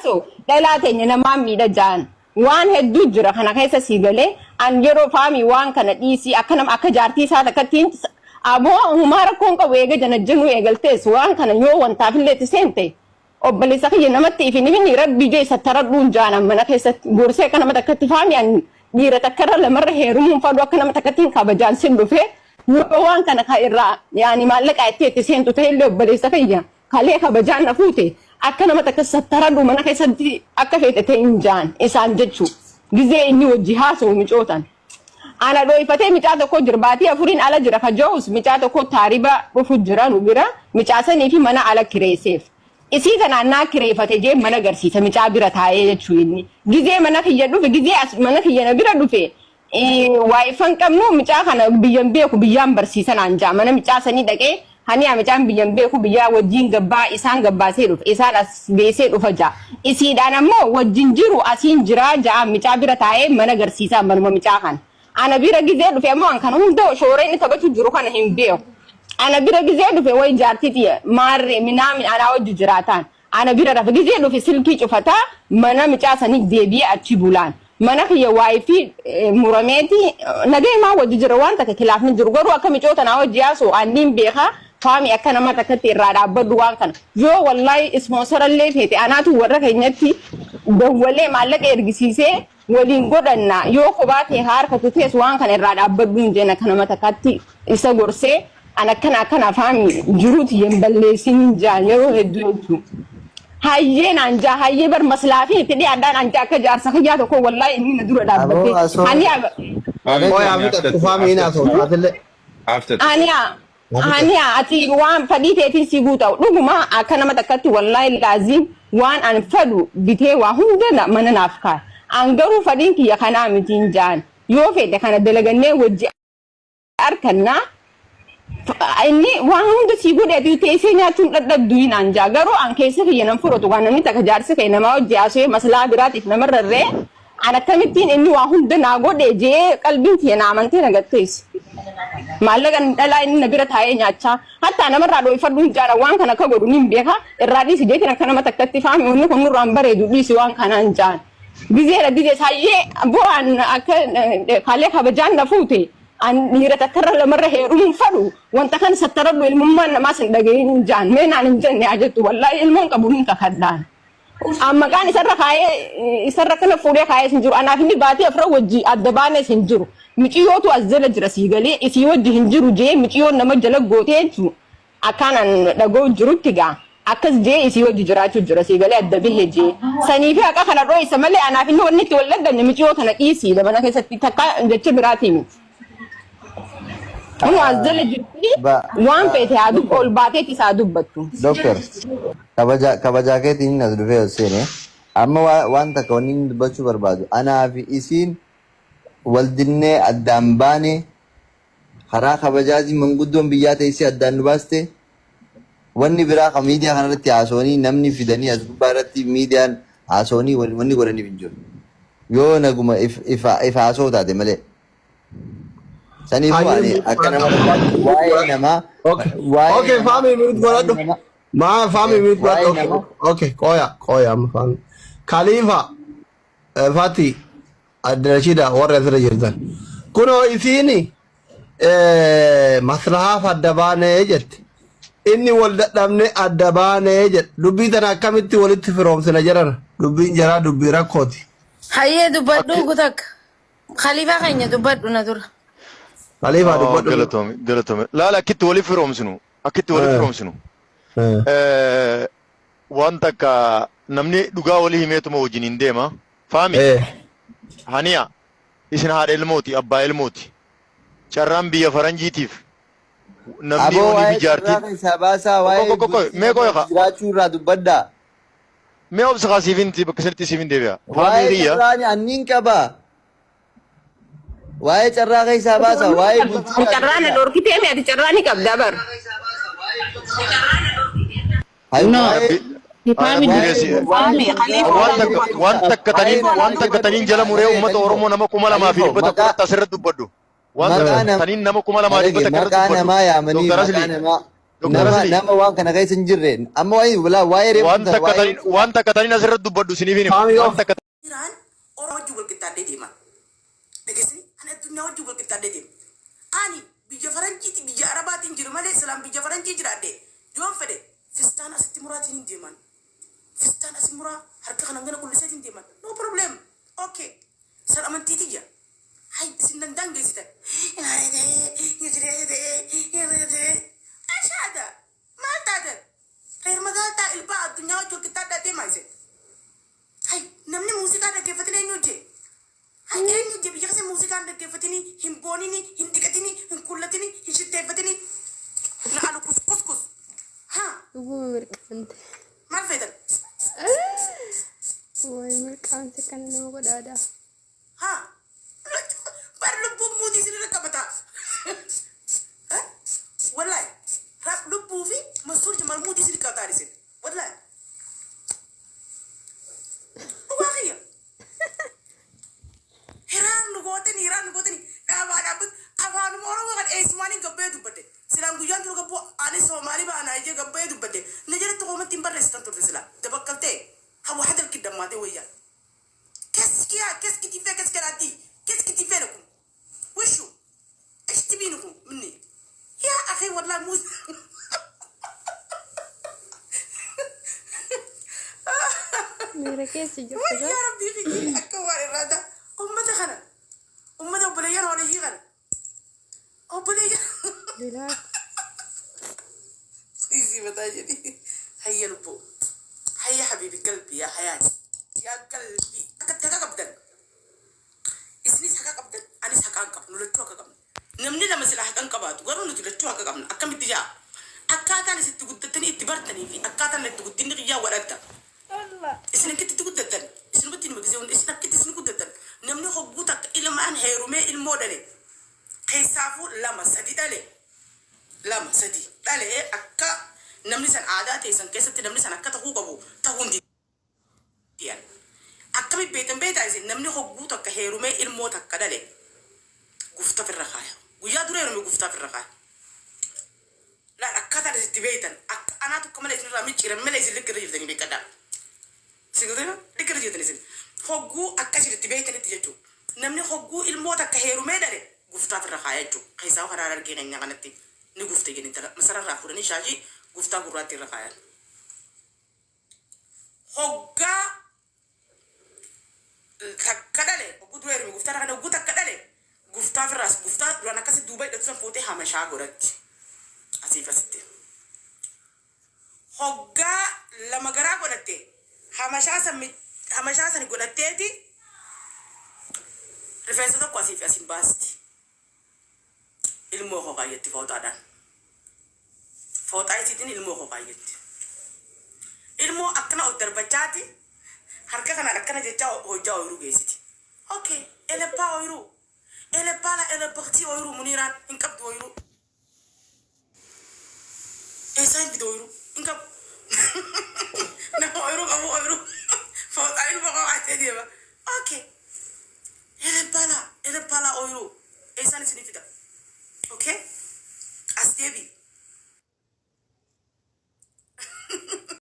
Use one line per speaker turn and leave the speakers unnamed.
haasa'u dhalaa teenya namaan miidha ja'an. Waan hedduu jira kana keessa sii galee an yeroo faamii waan kana dhiisii akka nama akka jaartii isaa takkattiin aboo humaa rakkoon qabu eega janajjanuu eegaltees waan kana yoo wantaafillee itti seente obboleessa kiyya namatti if hin himini rabbii jee isa taradhuun jaanan mana keessatti gorsee akka nama takkatti faami an dhiira takkarra lamarra heerumuun fadhu akka nama takkatti hin kabajaan sin dhufee yoo waan kana ka irraa yaani maallaqa itti itti seentu ta'ellee obboleessa kiyya kalee kabajaan na fuute akka nama takka sattaradhu mana keessatti akka feete ta'e hin jaan isaan jechuu gizee inni wajji haasa'u micootan. Ana dhooyfatee micaa tokko jira baatii afuriin ala jira ka ja'us micaa tokko taariba dhufu jira nu bira micaa sanii fi mana ala kireesseef. Isii tanaan naa kireeffate jee mana garsiisa micaa bira taa'ee jechuu inni. Gizee mana kiyya dhufe gizee as mana kiyya na bira dhufe waa ifan qabnu micaa kana biyyan beeku biyyaan barsiisa naan ja'a mana micaa sanii dhaqee haniyaa micaan biyyan beeku biyyaa wajjiin gabbaa isaan gabbaasee dhufe isaan as geessee dhufa ja'a. Isiidhaan ammoo wajjin jiru asiin jiraa ja'a micaa bira taa'ee mana garsiisaa manuma micaa kana. Ana bira gizee dhufe ammoo an kana hunda shooree inni taphachuu jiru kana hin beeku. Ana bira gizee dhufe wayi jaartii tiyya maarree minaamin anaa wajji jiraataan. Ana bira rafa gizee dhufe silkii cufataa mana micaa sanii deebi'ee achi bulaan. Mana kiyya waayifii murameeti nagayumaa wajji jira waan takka kilaafni jiru garuu akka micoota naa wajji haasa'u anniin beekaa faami akka nama takkatti irraa dhaabbadhu waan kana yoo wallaahi ispoonsarallee feete anaatu warra keenyatti dawwalee maallaqa ergisiisee waliin godhanna yoo kophaa ta'e haa harkatu tees waan kana irraa dhaabbadhu hin jeen akka nama takkatti isa gorsee an akkana akkana faami jiruuti hin balleessin hin jaan yeroo hedduu jechuudha. Hayyee naan jaa hayyee bar maslaafi itti dhiyaadhaan an jaa akka jaarsa kiyyaa tokko wallaahi inni na dura
Aboo
dhaabbatee
asoo
ani
Qoy haa fixattu faamii hin haasoftu atillee.
ani
Haa fixattu.
ani ati waan fadhii teetiin si guuta'u dhuguma akka nama takkatti wallaahi laaziim waan an fadhu bitee waa hunda mana naaf kaaya. An garuu fadhiin kiyya kanaa mitiin jaan yoo fedhe kana dalagannee wajji arkannaa inni waan hunda sii godhe ati teessee nyaachuun dhadhabdu naan jaa garuu an keessa kiyya nan fudhatu waan namni takka jaarsi kee namaa hojii haasa'ee maslaa biraatiif namarra rree an akkamittiin inni waa hunda naa godhe jee qalbiin tiyya na amantee na gatteessi. Maallaqa dhalaa inni na bira taa'ee nyaachaa hattaa namarraa dhooyfadhu hin jaala waan kana akka godhu nin beeka irraa dhiisi jeetiin akka nama takkatti faami wanni kun nurraan bareedu dhiisi waan kanaan jaan. Gizeera dide saayyee bu'aan akka kalee kabajaan na fuute an dhiira takkarra lamarra heerumuun fadhu wanta kan sattaradhu ilmummaan namaas hin dhagahin jaan mee naan hin jenne haa jettu wallaahi ilmoon qabu hin kakadhaan. An maqaan isarra kaayee isarra kana fuudhee kaayee hin jiru anaaf inni baatii afran wajji adda baanes hin jiru miciyootu as jala jira sii galee isii wajji hin jiru jee miciyoon nama jala gootee jechuudha. Akkaan an dhaga'u jirutti gaa akkas jee isii wajji jiraachuu jira sii galee adda bahe jee sanii fi haqa kana dhoysa malee anaaf inni wanni itti wal dhadhabne miciyoo tana dhiisii mana keessatti takka jecha biraatii miti. Kun as jala jirti waan feete haa dubbu ol baateetti isaa dubbattu.
Doctor, kabaja kabajaa keetiin inni as dhufee as seene. Amma waan takka wanni inni dubbachuu barbaadu anaa fi isiin wal dinnee addaan baane karaa kabajaatiin manguddoon biyyaa teessee addaan nu baaste wanni biraa kan miidiyaa kanarratti haasawanii namni fidanii as gubbaa irratti miidiyaan haasawanii wanni godhaniif hin jiru. Yoo naguma if if if haasawuu taate malee. Saniifuu
Hayyee
ani
mute
akka nama
godhadhu.
tokkotti
Mute
waa'ee
godhadhu.
namaa
Okay.
waa'ee
Okay,
namaa
faami mute
waa'ee
godhadhu.
namaa
Maa faami mute godhadhu.
waa'ee
Okay.
namaa
Okay, qoya qoya amma faami. Khalifa Fati Adda Rashida warra asirra jirtan. Kunoo isiin maslahaaf adda baanee jette. Inni wal dadhabne adda baanee jedhe. Dubbii tana akkamitti walitti firoomsina jedhan. Dubbiin jaraa dubbii rakkooti.
Hayyee dubbadhu gutakka. Khaliifaa keenya dubbadhu na dura.
Khaliifaa dubbadhu.
Galatoomi galatoomi. Laala akkitti waliif firoomsinu akkitti waliif firoomsinu. Waan takka namni dhugaa walii himeetuma wajjin hin deema. Faami haniya isin haadha ilmooti abbaa ilmooti. Carraan biyya faranjiitiif namni
Aboo
olii fi
waa'ee carraa
jaartiin.
keessaa baasaa waa'ee
Qoqqoqqoqqo
bultii
mee
namaa
qoy kaa.
jiraachuu irraa dubbadhaa.
Mee obsa kaa siifin bakka sanitti siifin deebi'a. Faamii
Waa'ee
kiyya.
carraa anniin qaba. Waa'ee carraa keessaa baasaa waa'ee bultii irraa
Carraa na
dubbadhaa.
dhorkitee mi ati carraa ni qabda bar.
Hay
No.
waa'ee
Rabbi
Faami
Rabbi
waa'ee
reesi.
waa'ee
Faami Khalifa
Waan
waan
takka
dubbatu.
waan takka
waa'ee
taniin waan
namaa
takka taniin jala muree
dhagaye
uummata
Khaliifoo
Oromoo nama kuma lamaa fi
Khaliifoo
dhibba tokko
maqaa
irratti asirratti dubbadhu. Waan
maqaa
takka
nam
taniin nama kuma lamaa dhibba
dhagaye
takka irratti
maqaa
dubbadhu.
namaa yaamanii
Dooktar
maqaa
Aslii
namaa
Dr.
Nama
Asli.
nama waan kana keessa hin jirre amma waa'ee walaa waa'ee reefu
Waan
tana
takka
waa'ee
taniin waan takka taniin asirratti dubbadhu isiniif hin hima.
Faamii
Waan
of.
takka
Iraan Oromoo wajjin wal qixxaadhee deema. Dhageessanii ani addunyaa wajjin wal qixxaadhee deema. Ani biyya faranjiiti biyya arabaatiin jiru malee silaan biyya faranjii jiraadhe yoon fedhe fistaan asitti muraatiin hin deeman. Fistaan asi muraa harka kanan gana qulliseetiin deeman. No problem. Okay. San amantii tiyya. Hay isin danda'an geessitan. Ashaada. Maal taatan? Reer magaaltaa ilbaa addunyaa wajjin wal qixxaadhaa deemaa isin. Hay namni muuziqaa dhaggeeffatin eenyu hojje? Hay eenyu hojje biyya keessa muuziqaa hin dhaggeeffatini, hin boonini, hin dhiqatini, hin kullatini, hin shitteeffatini. Na alu kus kus kus. Ha
Dhuguma mirqaante.
maal feetan?
Wayi mirqaante kana nama godhaadha.
Ha bar lubbuun muutii isinirra qabata. Wallahi lubbuu fi Mansuur Jamaal muutii isin qabataa isin. Wallahi dhugaa kiyya. Hiraan nu gootani hiraan nu gootani dhaabaa dhaabbatu afaanuma Oromoo kan eessumaaniin gabbee dubbadde. Silaan guyyaan dura gabbuu ani Soomaalii baanaa ijee gabbee dubbadde. Na jalatti qoomatti hin barreessitan turte silaa. Dabakkaltee hawa hadalki dammaatee wayyaa. Qu'est-ce qu'il y a? Qu'est-ce que tu fais? Qu'est-ce qu'elle a dit? Qu'est-ce que tu fais لكم؟ وشو؟ ايش تبينكم مني؟ يا اخي والله مو
Miira keessa jirtu
يا ربي خيي اكوار الرادا امتي خنا امتي وبليان ولا يغنى وبليان
bilaa
ايزي بتاجري هيا لبو هيا حبيبي قلبي يا حياتي يا قلبي كنت قبدا isinis haqa qabdan anis haqaan qabnu lachuu haqa qabna namni lama sila haqan qabaatu garuu nuti lachuu haqa qabna akkamitti jaa akkaataan isitti guddattanii itti bartanii fi akkaataan itti guddinni qiyyaa wadhatta isin akkitti itti guddattan isinumatti nima gisee hunda isin akkitti isin guddattan namni hogguu takka ilmaan heerumee ilmoo dhale keessaafuu lama sadi dhale lama sadi dhale akka namni san aadaa ta'e san keessatti namni san akka tahuu qabu tahuu hin diyan akkami beektan beektaa isin namni hogguu takka heerumee ilmoo takka dhale gufta firra kaaya guyyaa dura heerume guftaa firra kaaya laal akkaataan isitti beektan akka anaa tokko malee isinirraa micciiran malee isin likkirra jirtanii beekadhaa isin likkirra jirtan isin hogguu akka isinitti beektanitti jechuudha namni hogguu ilmoo takka heerumee dhale guftaa firra kaaya jechuudha keessaa karaa argee keenya kanatti ni gufte jedhin masararraa fuudhanii shaashii guftaa gurraatti irra kaayan hoggaa takka dhale hogguu dura heerume guftaa kana hogguu takka dhale guftaa firraas guftaa duraan akkasi duuba hidhatu san fuutee hamashaa godhatti asiif asitti hoggaa lama garaa godhatte hamashaa san hamashaa san godhatteeti rifeensa tokko asiif asin baasti ilmoo koo kaayyetti fooxaadhaan fooxaa isiitiin ilmoo koo kaayyetti ilmoo akkana ol darbachaati harka kanaan akkana jechaa hojjaa ooyiruu geessiti. Okay, eleppaa ooyiruu. Eleppaa la eleppaqtii ooyiruu muniiraan hin qabdu ooyiruu. Eessaa hin fidu ooyiruu? Hin qabu. Nama ooyiruu qabu ooyiruu. Fooxaa ilma qabaatee deema. Okay. Eleppaa la eleppaa la ooyiruu. Eessaan isin fida? Okay. As deebi.